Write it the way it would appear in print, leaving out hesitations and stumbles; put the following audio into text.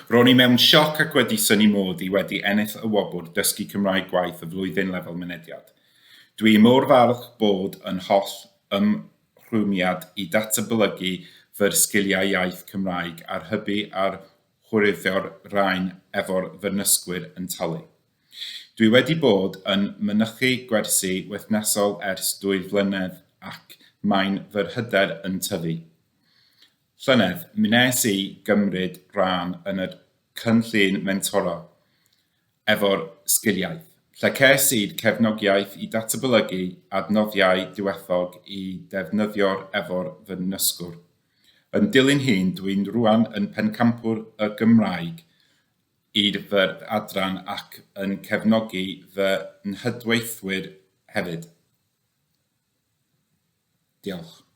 Ro'n i mewn sioc ac wedi synnu mod i wedi ennill y wobr Dysgu Cymraeg Gwaith y Flwyddyn lefel Mynediad. Dwi mor falch bod yn holl ymrwymiad i datblygu fy sgiliau iaith Cymraeg a'r hybu a'r hyrwyddo'r rhain efo'r fy nysgwyr yn talu. Dwi wedi bod yn mynychu gwersi wythnosol ers dwy flynedd ac mae'n fy hyder yn tyfu. Llynedd, mi wnes i gymryd rhan yn y cynllun mentora efo'r Sgiliaith, lle ces i'r cefnogaeth i datblygu adnoddau diwethog i defnyddio'r efo'r fy nysgwr. Yn dilyn hyn, dwi'n rŵan yn pencampwr y Gymraeg i'r fy adran ac yn cefnogi fy nghydweithwyr hefyd. Diolch.